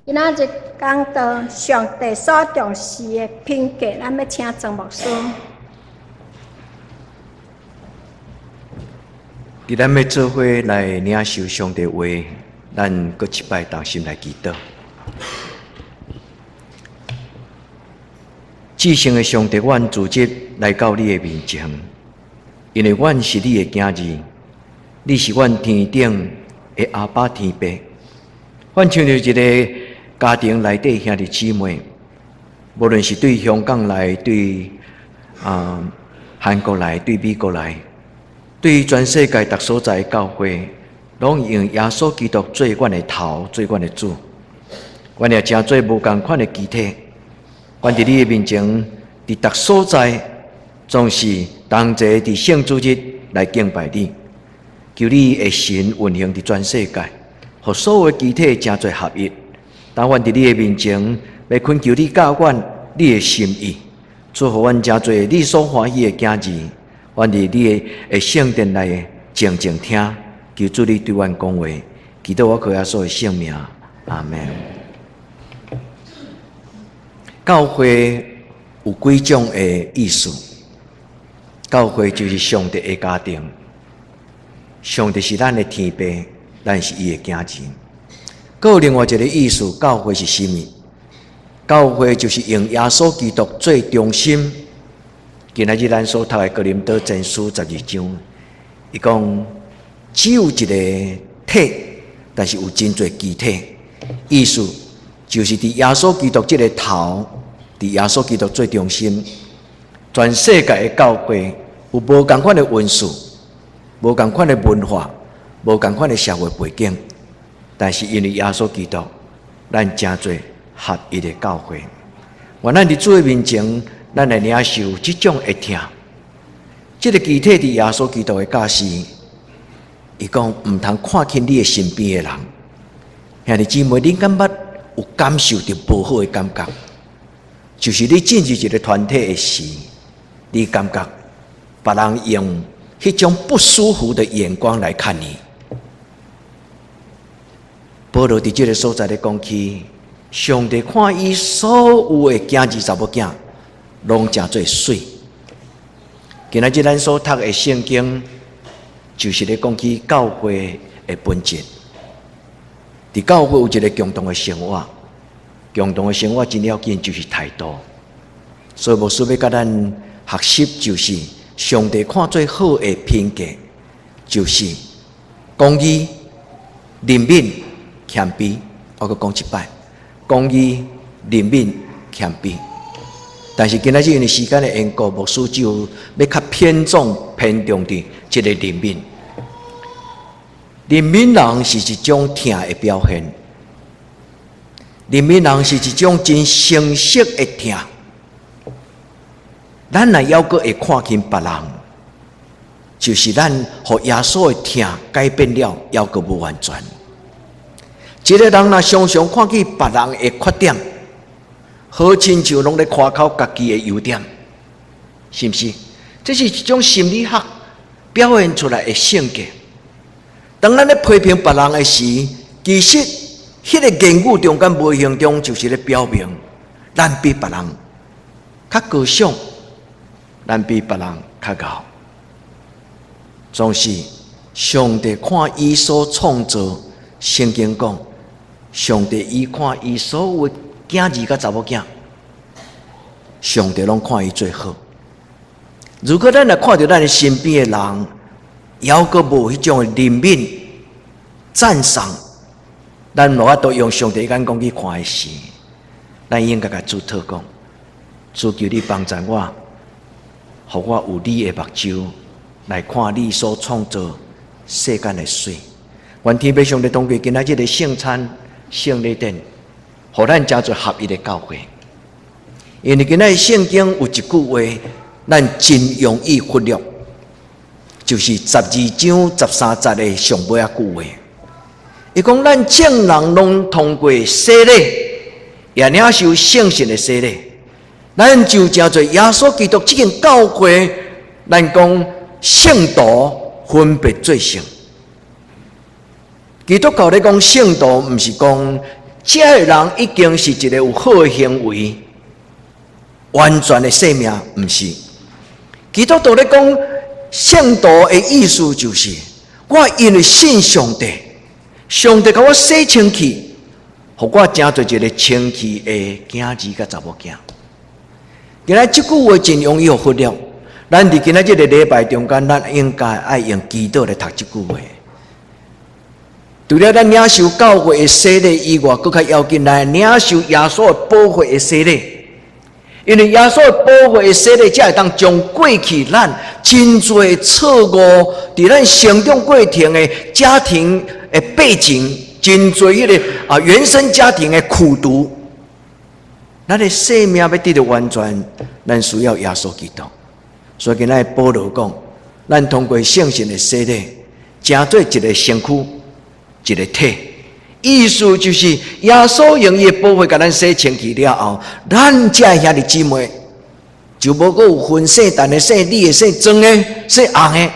今仔日講到上帝所重視的品格，咱欲請曾牧師。佇咱欲做伙來領受上帝話，咱閣一擺同心來祈禱。至聖的上帝，阮主日來到你的面前，因為阮是你的囝兒，你是阮天頂的阿爸天父。阮親像一个家庭內底兄弟姊妹，無論是對香港來，對韓國來，對美國來，對全世界逐所在的教會，攏用耶穌基督做阮的頭，做阮的主。阮也成做無仝款的肢體。阮佇你的面前，佇逐所在，總是同齊佇聖主日來敬拜你，求你的神運行佇全世界，予所有肢體成做合一。當阮佇你的面前，欲懇求你教阮你的心意，祝予阮成做你所歡喜的囝兒。阮佇你的聖殿內靜靜聽，求主你對阮講話，祈禱我靠耶穌的聖名，阿們。教會有幾種的意思？教會就是上帝的家庭，上帝是咱的天父，咱是伊的囝兒。閣有另外一个意思，教會是啥物？教會就是用耶穌基督做中心。今仔日咱所讀的哥林多前書12章，伊講只有一个體，但是有真濟肢體，意思就是佇耶穌基督這个頭，佇耶穌基督做中心，全世界的教會有無仝款的文字，無仝款的文化，無仝款的社會背景，但是因為耶穌基督，咱成做合一的教會。願咱佇主的面前，咱來領受這種的疼。這个肢體佇耶穌基督的教示，伊講毋通看輕你的身邊的人。兄弟姊妹，恁敢捌有感受著無好的感覺？就是你進入一个團體的時，你感覺別人用彼種不舒服的眼光來看你。保羅佇這个所在咧講起，上帝看伊所有的囝兒查某囝，攏誠做媠。今仔日咱所讀的聖經，就是咧講起教會的本質。佇教會有一个共同的生活，共同的生活真要緊，就是態度。所以牧師欲共咱學習，就是上帝看做好的品格，就是公義、憐憫、謙卑。我閣講一擺，公義、憐憫、謙卑。但是今仔日因為時間的緣故，牧師就欲較偏重偏重佇這个憐憫。憐憫人是一種疼的表現，憐憫人是一種真誠實的疼。咱若猶閣會看輕別人，就是咱予耶穌的疼改變了，猶閣無完全。一个人若常常看見別人的缺點，好親像攏咧誇口家己的優點，是毋是？這是一種心理學表現出來的性格。當咱咧批評別人的時，其實彼個言語中間無形中就是咧表明，咱比別人較高尚，咱比別人較𠢕。總是上帝看伊所創造，聖經講，上帝伊看伊所有囝兒佮查某囝，上帝攏看伊做好。如果咱若看著咱身邊的人，猶閣無彼種的憐憫、讚賞，咱無法度用上帝眼光去看的時，咱應該共主禱告，主求你幫助我，予我有你的目睭來看你所創造世間的媠。願天父上帝通過今仔日的聖餐、聖禮典，予咱成做合一的教會。因為今仔日聖經有一句話，咱真容易忽略。就是12章13節的上尾仔句話，伊講咱眾人攏通過洗禮，也領受聖神的洗禮，咱就成做耶穌基督這間教會，咱講聖徒分別做聖。基督教咧講聖徒，毋是講這个人已經是一個有好的行為、完全的生命，毋是。基督徒咧講聖徒的意思就是，我因為信上帝，上帝共我洗清氣，予我成做一個清氣的囝兒佮查某囝。今仔這句話真容易予忽略，咱佇今仔這個禮拜中間，咱應該愛用祈禱來讀這句話。除了咱領受教會的洗禮以外，閣較要緊來領受耶穌的寶血的洗禮。因為耶穌的寶血的洗禮，才會當將過去咱真濟錯誤，佇咱成長過程的家庭的背景，真濟彼個原生家庭的苦毒，咱的生命欲得著完全，咱需要耶穌基督。所以今仔保羅講，咱通過聖神的洗禮，成做一個身軀，一個體，意思就是耶穌用伊的寶血共咱洗清氣了後，咱這兄弟姊妹就無閣有分姓陳的、姓李的、姓莊的、姓洪的，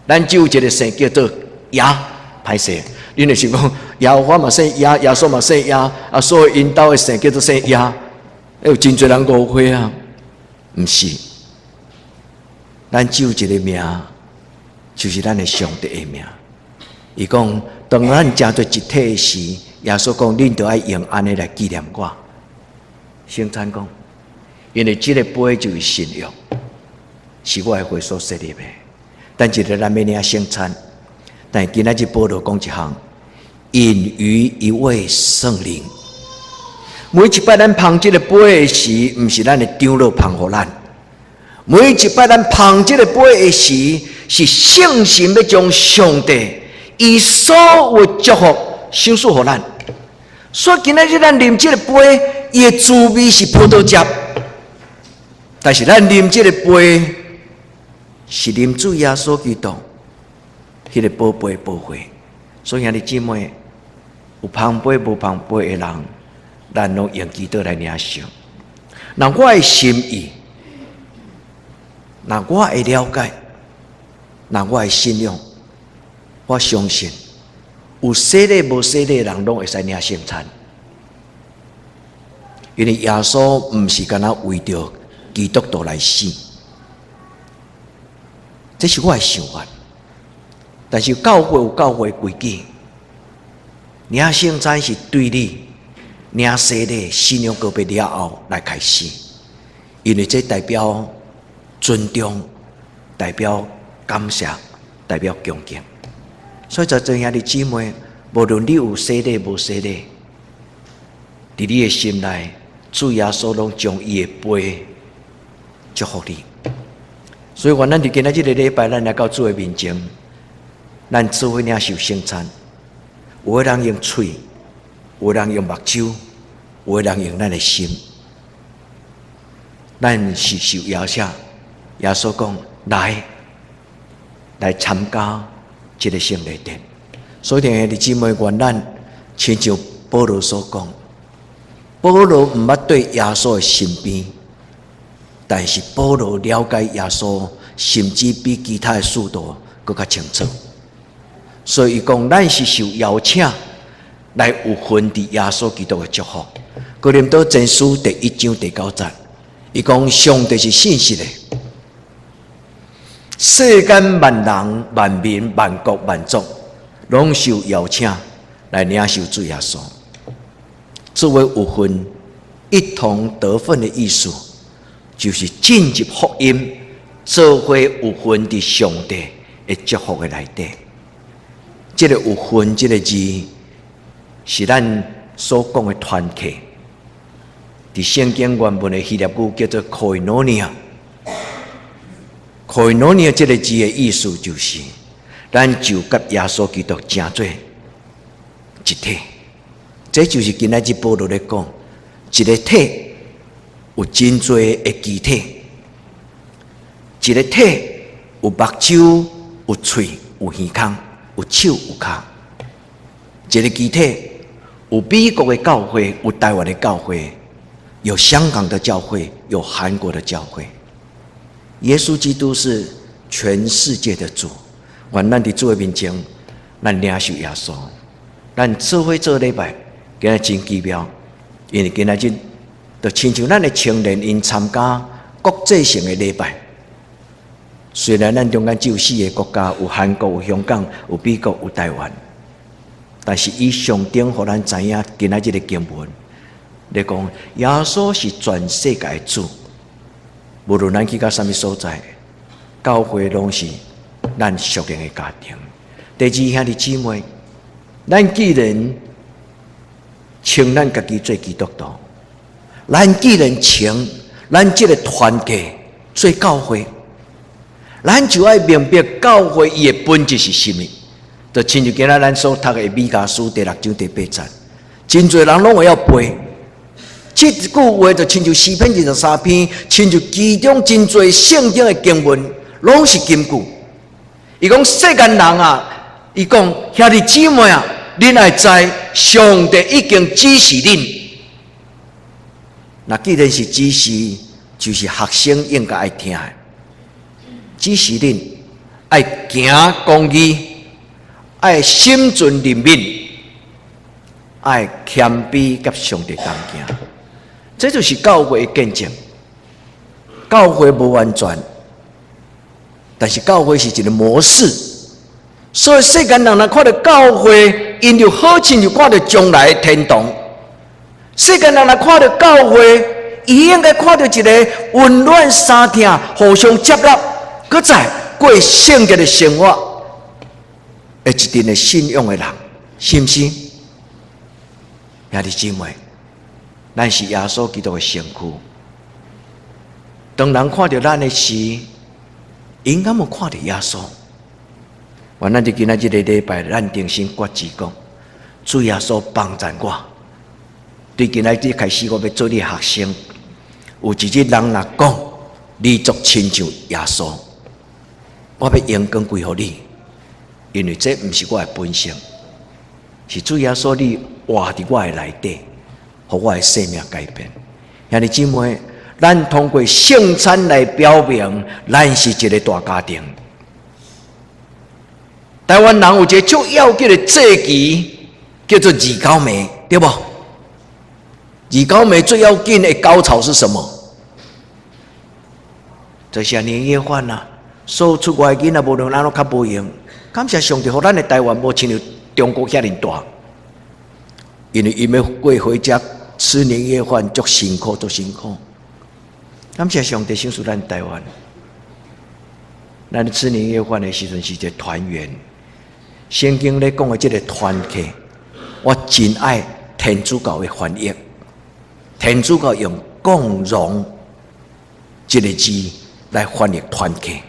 咱只有一個姓叫做耶，歹勢，恁就是講耶和華嘛姓耶，耶穌嘛姓耶，啊，所有𪜶兜的姓叫做姓耶，有真濟人誤會啊，毋是，咱只有一個名，就是咱的上帝的名。伊講，當咱成做一體時，耶穌講，恁著愛用按呢來紀念我。聖餐講，因為這個杯就是新約，是我的血所設立的。等一下咱欲領聖餐，但今仔日保羅講一項，飲於一位聖靈。每一擺咱捧這個杯的時，毋是咱的長老捧予咱。每一擺咱捧這個杯的時，是聖神欲將上帝伊所有祝福賞賜予咱。所以今仔日咱啉這個杯，伊的滋味是葡萄汁，但是咱啉這個杯是啉主耶穌基督彼個寶貝寶血。所以兄弟姊妹，有捧杯無捧杯的人，咱攏用祈禱來領受。若我的心意，若我的了解，若我的信仰，我相信有洗禮無洗禮的人攏會使領聖餐，因為耶穌毋是干焦為著基督徒來死，這是我的想法。但是教會有教會規矩，領聖餐是對你領洗禮、信仰告白了後來開始，因為這代表尊重，代表感謝，代表恭敬。所以在座兄弟姊妹，無論你有洗禮無洗禮，佇你的心內，主耶穌攏將伊的杯祝福你。所以，願咱佇今仔這個禮拜，咱來到主的面前，咱做伙領受聖餐。有的人用喙，有的人用目睭，有的人用咱的心。咱是受邀請，耶穌講來，來參加這個聖禮殿。所以，兄弟姊妹，願咱親像保羅所講，保羅毋捌綴耶穌的身邊，但是保羅了解耶穌，甚至比其他的使徒閣較清楚。所以伊講，咱是受邀請來有份佇耶穌基督的祝福。哥林多前書第一章第九節，伊講上帝是信實的，世間萬人、萬民、萬國、萬族，攏受邀請來領受主耶穌。作為有份一同得份的意思，就是進入福音，做伙有份佇上帝的祝福的內底。這個有份這個字，是咱所講的團契。佇聖經原文的希臘語叫做 koinonia。koinonia 這個字的意思就是，咱就佮耶穌基督成做一體。這就是今仔日保羅咧講，一個體有真濟的肢體，一個體有目睭、有喙、有耳孔、有手、有跤。一個肢體有美國的教會，有台灣的教會，有香港的教會，有韓國的教會。耶穌基督是全世界的主。願咱佇主的面前，咱領受耶穌，咱做伙做禮拜，今仔真奇妙，因為今仔日就親像咱的青年𪜶參加國際性的禮拜。雖然咱中間只有四个國家，有韓國、有香港、有美國、有台灣，但是以上頂予咱知影，今仔日的經文，咧講耶穌是全世界的主，無論咱去到啥物所在，教會攏是咱屬靈的家庭。第二，兄弟姊妹，咱既然稱咱家己做基督徒，咱既然稱咱這个團契做教會，咱就愛明白教會伊的本質是啥物。就親像今仔咱所讀的彌迦書第六章第八節，真濟人攏會曉背。這句話就親像詩篇23篇，親像其中真濟聖經的經文，攏是金句。伊講世間人啊，伊講兄弟姊妹啊，恁愛知上帝已經指示恁。那既然是指示，就是學生應該愛聽的。指示恁愛行公義，愛心存憐憫，愛謙卑佮上帝同行。這就是教會的見證。教會無完全，但是教會是一個模式。所以世間人若看著教會，𪜶就好親像看著將來的天堂。世間人若看著教會，伊應該看著一个溫暖、相疼、互相接納，閣再過聖潔的生活，的一陣的信仰的人，是毋是？兄弟姊妹，咱是耶穌基督的身軀。當人看著咱的時，𪜶敢有看著耶穌？願咱佇今仔這个禮拜，咱重新決志講，主耶穌幫贊我。對今仔日開始，我欲做你的學生。有一日人若講你足親像耶穌，我欲榮光歸予你，因為這毋是我的本性，是主耶穌你活佇我的內底，予我的生命改變。兄弟姊妹，咱通過聖餐來表明，咱是一个大家庭。台灣人有一个足要緊的祭儀，叫做二九暝，對無？二九暝最要緊的高潮是什麼？就是年夜飯啊！所有出外的囡仔，無論按怎較無閒。感謝上帝，予咱的台灣無親像中國遐爾大，因為𪜶欲過回家吃年夜飯，足辛苦，足辛苦。感謝上帝，賞賜咱台灣，咱吃年夜飯的時陣是一个團圓。聖經咧講的這个團契，我真愛天主教的翻譯。天主教用共榮這个字來翻譯團契，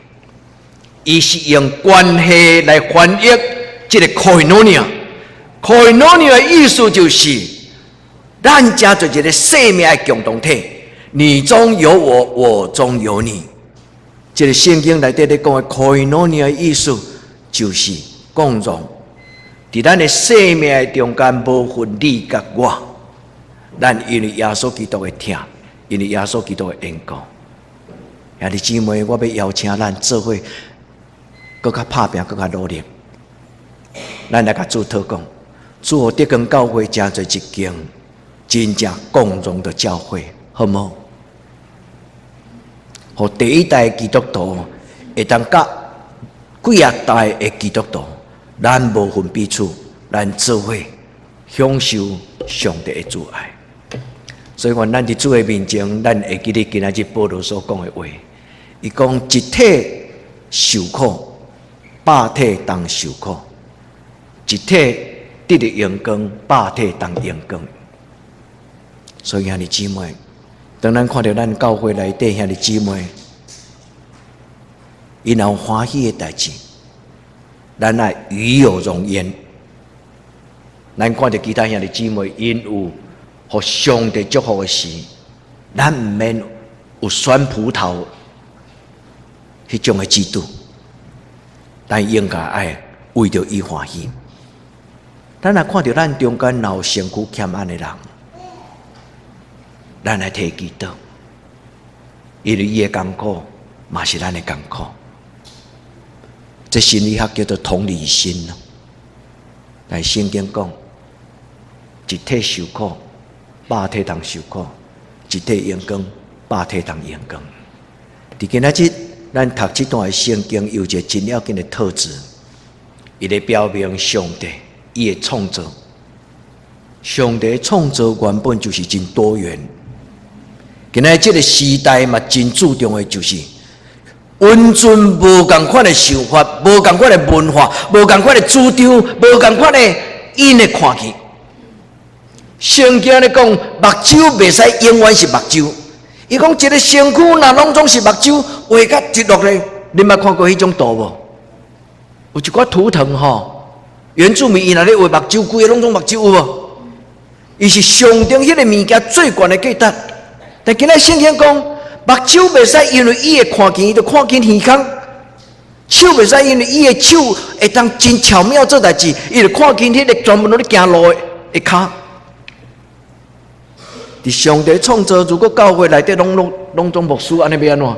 伊是用關係來翻譯這个 koinonia。koinonia 的意思就是，咱成做一个生命的共同體，你中有我，我中有你。這个聖經內底咧講的 koinonia 的意思，就是共榮。佇咱的生命的中間，無分你佮我，咱因為耶穌基督的疼，因為耶穌基督的緣故。兄弟姊妹，我欲邀請咱做伙，閣較拍拚，閣較努力。咱來共主禱告，主予德光教會成做一間真正共榮的教會，好無？予第一代基督徒會當佮幾仔代的基督徒，咱無分彼此，咱做伙享受上帝的慈愛。所以，願咱佇主的面前，咱會記得今仔日保羅所講的話。伊講一體受苦，百體同受苦；一體得著榮光，百體同榮光。所以，兄弟姊妹，當咱看著咱教會內底兄弟姊妹，𪜶若有歡喜的代誌，咱愛與有榮焉。咱看著其他兄弟姊妹，𪜶有予上帝祝福的時，咱毋免有酸葡萄彼種的嫉妒，咱應該愛為著伊歡喜。咱若看著咱中間若有身軀欠安的人，咱來替祈禱，因為伊的艱苦嘛是咱的艱苦。這心理學叫做同理心咯。但聖經講，一體受苦，百體同受苦；一體榮光，百體同榮光。佇今仔日，咱讀這段的聖經，有一個真要緊的特質，伊咧表明上帝伊的創造。上帝創造原本就是真多元。今仔這个時代嘛，真注重的就是完全無仝款的想法，無仝款的文化，無仝款的主張，無仝款的𪜶的看見。聖經咧講，目睭袂使永遠是目睭。伊講一个身軀若攏總是目睭，畫甲一落咧，你捌看過彼種圖無？有一寡圖騰吼，原住民伊若咧畫目睭，規个攏總目睭有無？伊是象徵彼個物件最懸的價值。但今仔聖經講，目睭袂使因為伊會看見，伊就看見耳孔；手袂使因為伊的手會當真巧妙做代誌，伊就看見彼個專門攏咧行路的跤。佇上帝創造，如果教會內底攏攏攏總牧師，按呢欲按怎？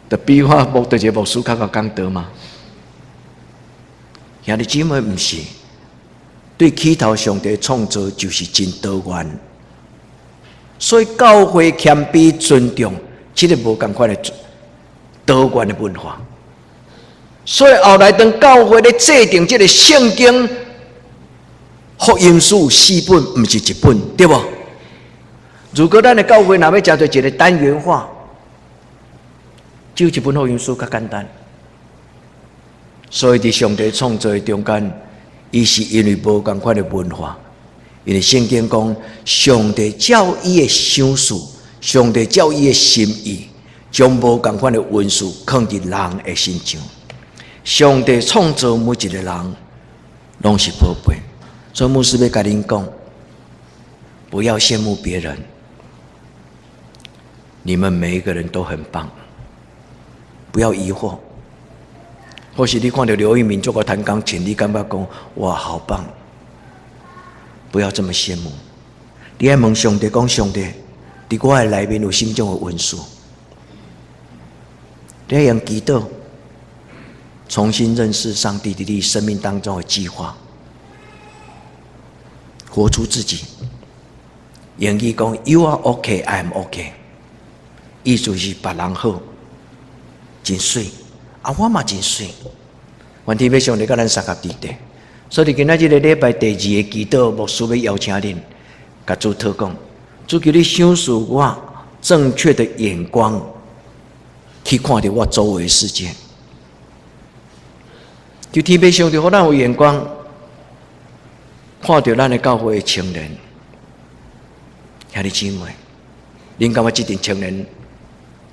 就比我牧著一个牧師較𠢕講道嘛。兄弟姊妹，毋是，對起頭上帝創造就是真多元，所以教會謙卑尊重這个無仝款的多元的文化。所以後來當教會咧制定這个聖經福音書有四本，毋是一本，對無？如果咱的教會若欲成做一個單元化，只有一本福音書較簡單。所以佇上帝創造的中間，伊是因為無仝款的文化，因為聖經講，上帝照伊的想事，上帝照伊的心意，將無仝款的恩賜囥佇人的身上。上帝創造每一個人，攏是寶貝。所以牧師欲共恁講，不要羨慕別人，你們每一個人都很棒。不要疑惑，或許你看著劉一鳴做個彈鋼琴，你感覺講哇好棒，不要這麼羨慕。你愛問上帝講，上帝，佇我的內面有啥物種的恩賜？你愛用祈禱重新認識上帝佇你生命當中的計劃。活出自己。英語講 “You are okay, I am okay”，意思是別人好，真媠，啊，我嘛真媠。願天父上帝佮咱相佮佇咧。所以今仔這个禮拜第二個祈禱，牧師欲邀請恁，共主禱告，主求你賞賜我正確的眼光，去看著我周圍世界。求天父上帝予咱有眼光，看著咱的教會的青年，兄弟姊妹，恁感覺這陣青年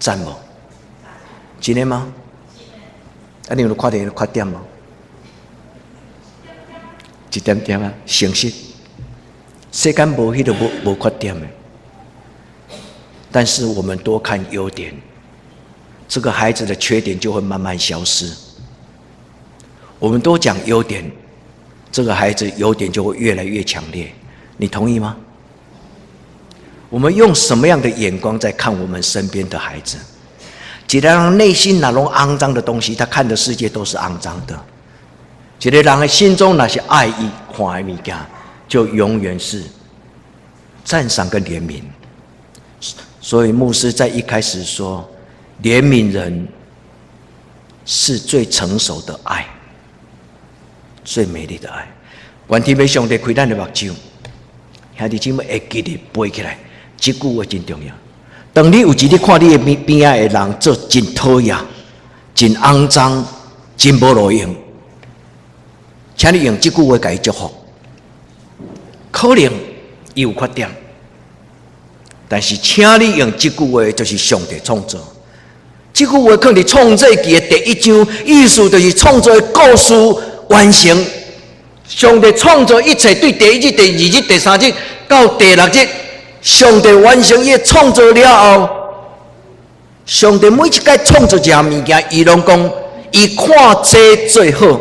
讚無？真的嗎？啊，你有看著𪜶缺點無？一點點啊，誠實。世間無彼个無無缺點的，但是我們多看優點，這個孩子的缺點就會慢慢消失。我們多講優點，這個孩子優點就會越來越強烈，你同意嗎？我們用什麼樣的眼光在看我們身邊的孩子？一個人內心若攏骯髒的東西，他看的世界都是骯髒的。一個人的心中若是愛伊，看的物件就永遠是讚賞跟憐憫。所以牧師在一開始說，憐憫人是最成熟的愛，最美麗的愛。願天父上帝開咱的目睭，兄弟姊妹會記得背起來，這句話真重要。當你有一日看你的邊邊仔的人做真討厭、真骯髒、真無路用，請你用這句話共伊祝福。可能伊有缺點，但是請你用這句話，就是上帝創造。這句話囥佇創世記的第一章，意思就是創造的故事完成。上帝創造一切，對第一日、第二日、第三日到第六日，上帝完成伊的創造了後，上帝每一擺創造一項物件，伊攏講，伊看這最好，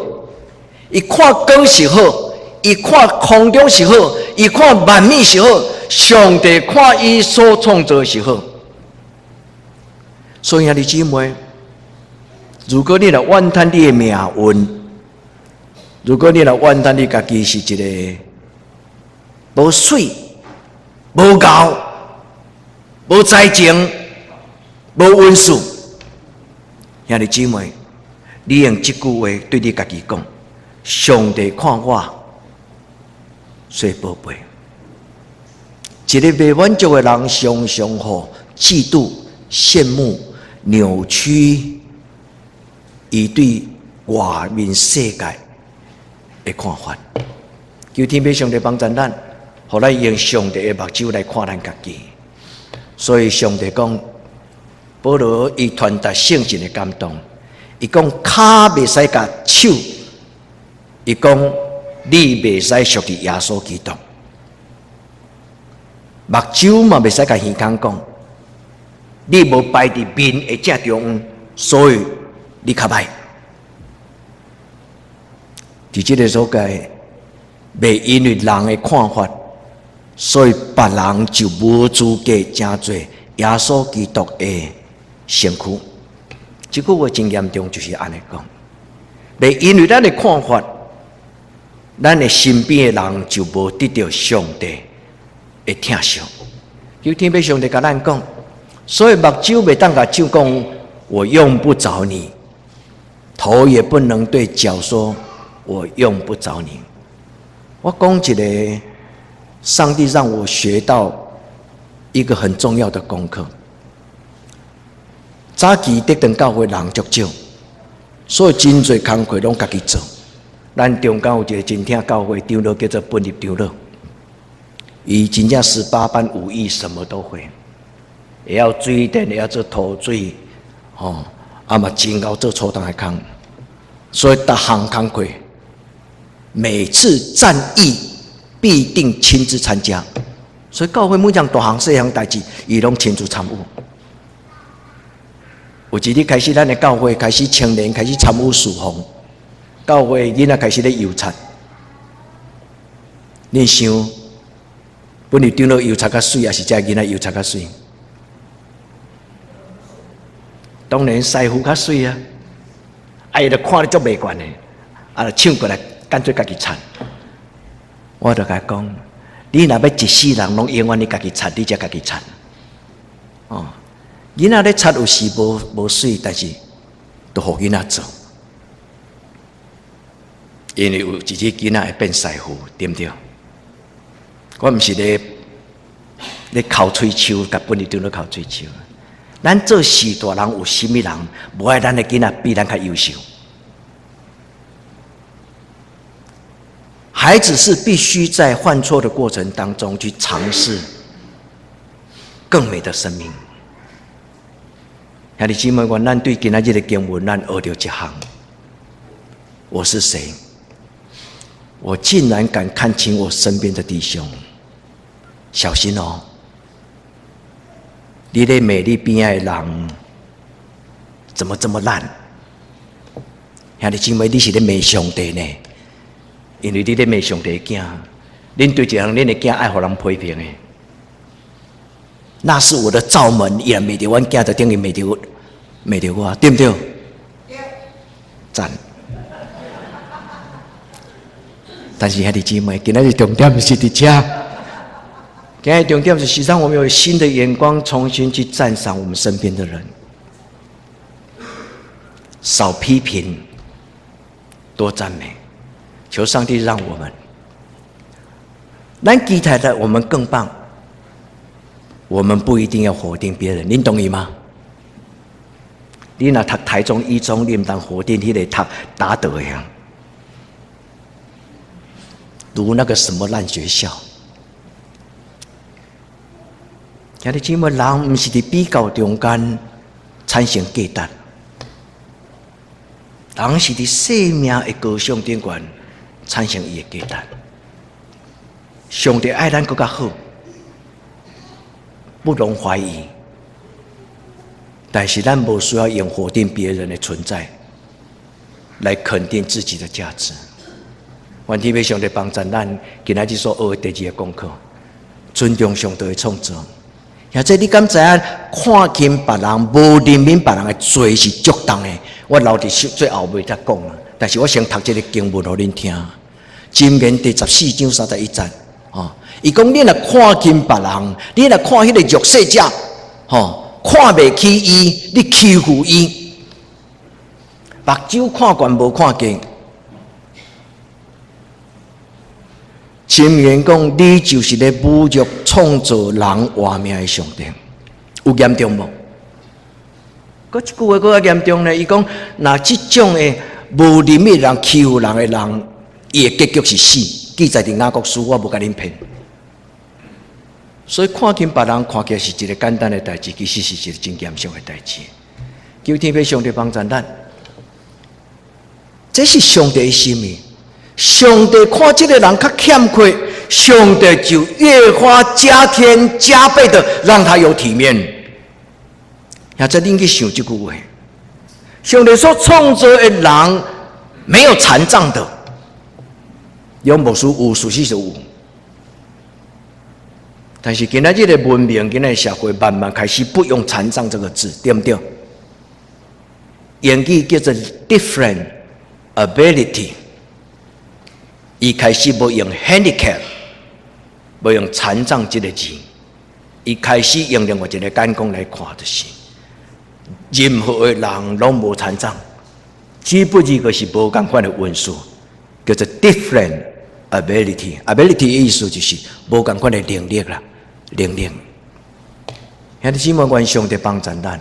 伊看光是好，伊看空中是好，伊看萬物是好，上帝看伊所創造是好。所以兄弟姊妹，如果你若怨嘆你的命運，如果你若怨嘆你家己是一個無媠、無𠢕、無才情、無恩賜，兄弟姊妹，你用這句話對你家己講：上帝看我做寶貝。一個袂滿足的人，常常予嫉妒、羨慕、扭曲伊對外面世界的看法。求天父上帝幫助咱，予咱用上帝的目睭來看咱家己。所以上帝講，保羅伊傳達聖神的感動，伊講跤袂使共手，伊講你袂使屬佇耶穌基督。目睭嘛袂使共耳孔講，你無擺佇面的正中央，所以你較歹。佇這个所在，袂因為人的看法，所以別人就無資格成做耶穌基督的身軀。這句話真嚴重，就是按呢講。袂因為咱的看法，咱的身邊的人就無得著上帝的疼惜。求天父上帝共咱講，所以目睭袂當共手講，我用不著你；頭也不能對腳說，我用不著你。我講一個，上帝讓我學到一個很重要的功課。早期德長教會人足少，所以真濟工課攏家己做。咱中間有一個真疼教會長老叫做本立長老，伊真正十八般武藝什麼都會，會曉水電，會曉做塗水，吼，啊嘛真𠢕做粗重的工，所以逐項工課，每次戰役必定親自參加，所以教會每項大項細項代誌，伊攏親自參與。有一日開始，咱的教會開始青年開始參與事奉，教會囡仔開始咧油漆。你想，本來長老油漆較媠，抑是這囡仔油漆較媠？當然師傅較媠啊！啊，伊就看咧足袂慣的，啊，就搶過來，乾脆家己擦。我就共伊講，你若欲一世人攏永遠你家己擦，你才家己擦。哦，囡仔咧擦有時無無媠，但是都予囡仔做，因為有一日囡仔會變師傅，對毋對？我毋是咧咧剾喙鬚，共本地長老剾喙鬚。咱做序大人有啥物人無愛咱的囡仔比咱較優秀？孩子是必須在犯錯的過程當中去嘗試更美的生命。兄弟姊妹，願咱對今仔日的經文，咱學著一項。我是誰？我竟然敢看輕我身邊的弟兄，小心哦！你咧罵你邊仔的人，怎麼這麼爛？兄弟姊妹，你是咧罵上帝呢？因為你咧罵上帝的囝，恁對一項恁的囝愛予人批評的，那是我的罩門，伊若罵著阮囝，就等於罵著罵著我，對毋對？讚。但是兄弟姊妹，今仔日重點是佇遮。今日重點是，讓我們有新的眼光，重新去讚賞我們身邊的人，少批評，多讚美。求上帝讓我們，咱期待的我們更棒。我們不一定要否定別人，您同意嗎？你若讀台中一中，你毋通否定彼個讀達德的啊，讀那個什麼爛學校？兄弟姊妹，人毋是佇比較中間產生價值，人是佇生命的高尚頂懸產生伊的價值。上帝愛咱閣較好，不容懷疑。但是咱無需要用否定別人的存在來肯定自己的價值。願天父上帝幫助咱，今仔日所學的第二个功課，尊重上帝的創造。或者你敢知影看輕別人、無憐憫別人的罪是足重的？我留佇最後尾才講啊。但是我先讀這个經文予恁聽。箴言第14章31節，吼，伊講你若看輕別人，你若看彼个弱勢者，吼，看袂起伊，你欺負伊，目睭看懸無看低。箴言講，你就是咧侮辱創造人活命的上帝，有嚴重無？閣這句話閣較嚴重咧，伊講，若這種的無憐憫人欺負人的人，伊的結局是死。記載佇雅各書，我無共恁騙。所以看輕別人看起來是一个簡單的代誌，其實是一个真嚴肅的代誌。求天父上帝幫助咱，這是上帝的心意。上帝看這个人較欠缺，上帝就越發加添加倍的讓他有體面。現在恁去想這句話，上帝所創造的人沒有殘障的，有牧師有，事實是有。但是今仔日的文明，今仔日社會慢慢開始不用殘障這個字，對毋對？英語叫做 different ability。伊開始無用 handicap，無用殘障這个字，伊開始用另外一个眼光來看，就是任何的人攏無殘障，只不過是無仝款的文字，叫做 different ability。ability 的意思就是無仝款的能力啦，能力。兄弟姊妹，願上帝幫助咱，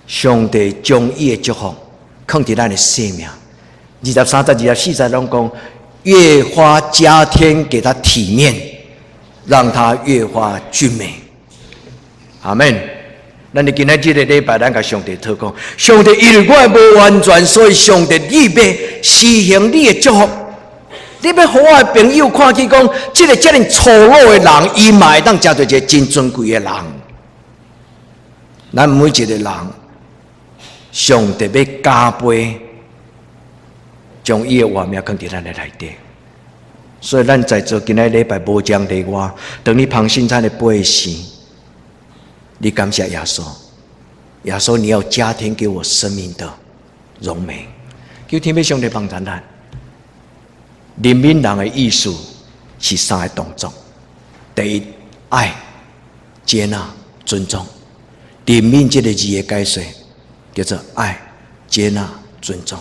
上帝將伊的祝福囥佇咱的生命。23節、24節攏講，越發加添給他體面，讓他越發俊美。阿門。咱佇今仔這个禮拜，咱共上帝禱告，上帝因為我無完全，所以上帝你欲施行你的祝福，你欲予我的朋友看見講，這个遮爾粗魯的人，伊嘛會當成做一个真尊貴的人。咱每一个人，上帝欲加倍將伊的活命囥佇咱的內底，所以咱在座今仔禮拜無講例外，當你捧聖餐的杯時，你感謝耶穌，耶穌你要加添給我生命的榮美，求天父上帝幫助咱。憐憫人的意思是三个動作：第一，愛、接納、尊重。憐憫這个字的解釋叫做愛、接納、尊重。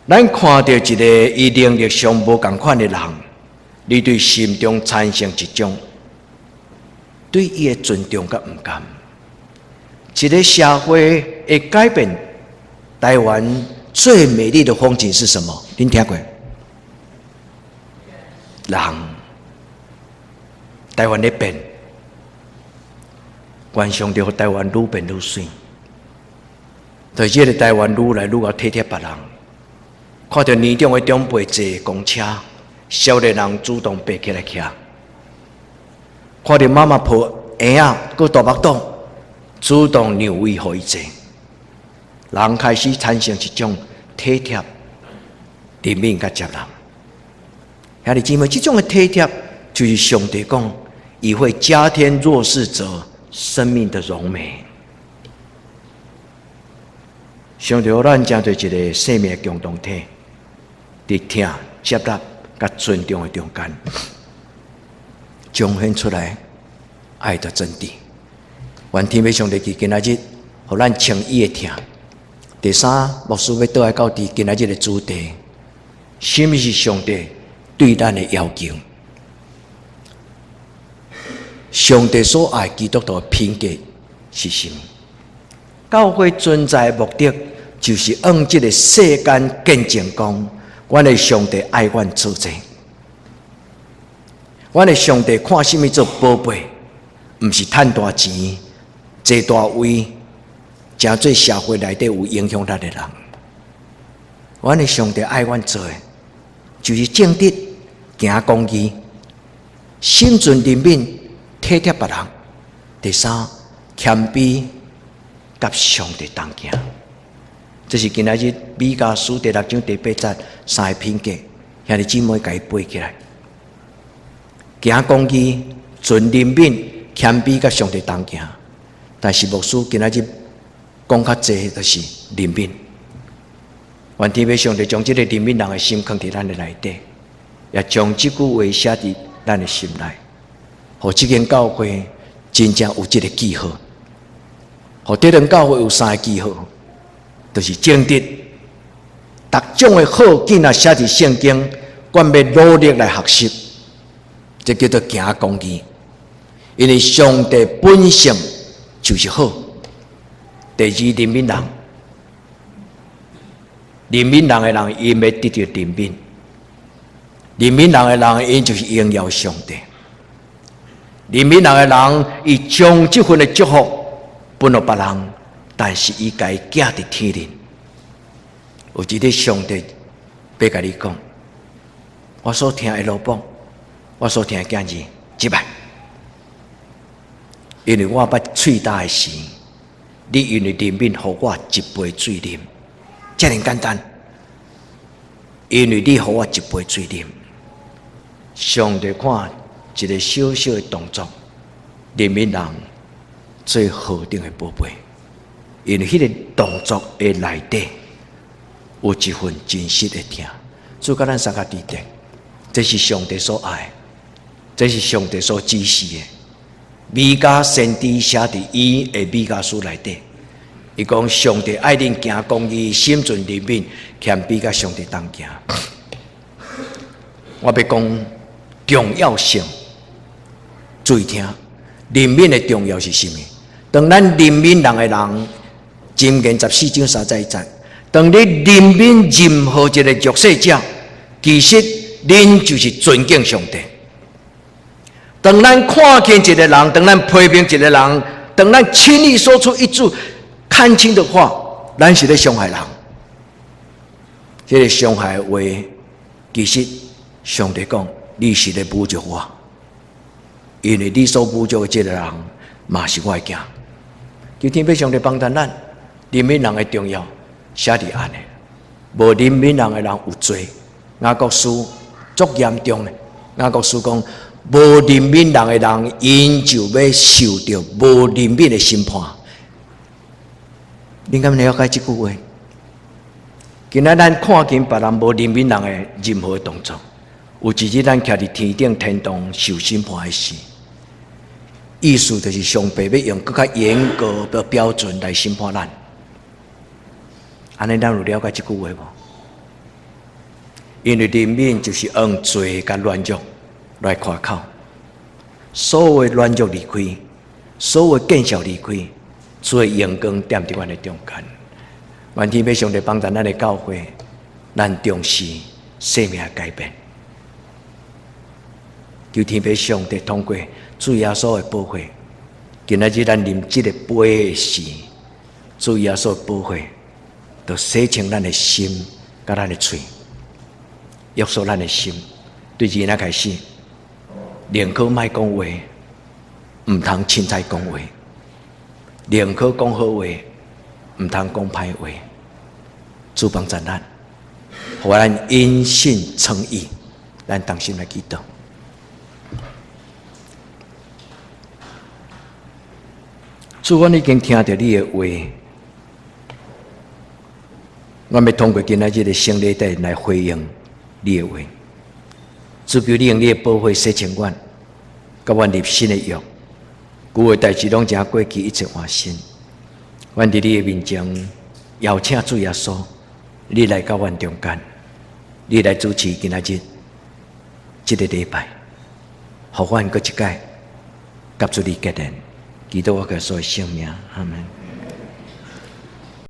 咱看著一个伊能力上無仝款的人，你對心中產生一種對伊的尊重佮毋甘。一个社會的改變，台灣最美麗的風景是什麼？恁聽過？人，台灣咧變，願上帝予台灣愈變愈媠。對這个台灣愈來愈會體貼別人。看著年長的長輩坐公車，少年人主動爬起來騎；看著媽媽抱嬰仔閣大腹肚，主動讓位予伊坐。人開始產生一種體貼、憐憫佮接納。兄弟姊妹，這種的體貼就是上帝講，伊會加添弱勢者生命的榮美。上帝予咱成做一个生命的共同體。佇疼、接納、佮尊重的中間，彰顯出來愛的真諦。願天父上帝佇今仔日，予咱穿伊的疼。第三，牧師欲倒來到佇今仔日的主題，啥物是上帝對咱的要求？上帝所愛基督徒的品格是啥物？教會存在的目的，就是向這个世間見證講，阮的上帝愛阮做這，阮的上帝看啥物做寶貝，毋是趁大錢、坐大位，成做社會內底有影響力的人。阮的上帝愛阮做的，就是正直、行公義、心存憐憫、體貼別人。第三，謙卑，佮上帝同行。這是今仔日彌迦書第六章第八節三个品格，兄弟姊妹共伊背起來。行公義、存憐憫、謙卑，佮上帝同行。但是牧師今仔日講較濟，就是憐憫。願天父上帝將這个憐憫人的心囥佇咱的內底，也將這句話寫佇咱的心內，予這間教會真正有這个記號。予這間教會有三个記號，就是正直，逐種的好見若寫佇聖經，阮欲努力來學習，這叫做行公義。因為上帝本性就是好。第二，憐憫人，憐憫人的人，𪜶欲得著憐憫；憐憫人的人，𪜶就是榮耀上帝。憐憫人的人，伊將這份的祝福分予別人，但是伊共伊寄佇天頂。有一日，上帝欲共你講，我所疼的羅邦，我所疼的囝兒，這擺，因為我捌喙焦的時，你因為憐憫，予我一杯水啉，遮爾簡單。因為你予我一杯水啉，上帝看一個小小的動作，憐憫人做何等的寶貝，因為彼個動作的內底有一份真實的疼。主共咱相佮佇的，這是上帝所愛，這是上帝所指示的。彌迦先知寫佇伊的彌迦書內底，伊講上帝愛恁行公義，心存憐憫，謙卑佮上帝同行。我欲講重要性，注意聽，憐憫的重要是啥物？當咱憐憫人的人，箴言14章31節，當你憐憫任何一個弱勢者，其實恁就是尊敬上帝。當咱看見一個人，當咱批評一個人，當咱輕易說出一句看輕的話，咱是咧傷害人。這個傷害的話，其實上帝講，你是咧侮辱我，因為你所侮辱的這個人，嘛是我的囝。求天父上帝幫助咱，憐憫人的重要，寫佇按呢，無憐憫人的人有罪。雅各書足嚴重的，雅各書講，無憐憫人的人，𪜶就欲受著無憐憫的審判。恁敢了解這句話？今仔咱看見別人無憐憫人的任何動作，有一日咱徛佇天頂天堂受審判的時，意思就是上帝欲用閣較嚴格的標準來審判咱。按呢，咱有了解這句話無？因為憐憫就是用罪佮軟弱來誇口，所有軟弱離開，所有見笑離開，主的榮光踮佇阮的中間。願天父上帝幫助咱的教會，咱重視生命的改變。求天父上帝通過主耶穌的寶血，今仔日咱啉這个杯的時，主耶穌的寶血，就洗清咱的心，佮咱的喙，約束咱的心。對今仔開始，寧可莫講話，毋通凊彩講話；寧可講好話，毋通講歹話。主幫助咱，予咱因信稱義，咱同心來祈禱。主，阮已經聽著你的話，阮欲通過今仔日的聖禮禮來回應你的話。主求你用你的寶血洗淨阮，佮阮立新的約，舊的代誌攏已過去，一切換新。阮佇你的面前邀請主耶穌，你來到阮中間，你來主持今仔日這個禮拜，予阮閣一擺佮主你結連，祈禱我耶穌的聖名，阿門。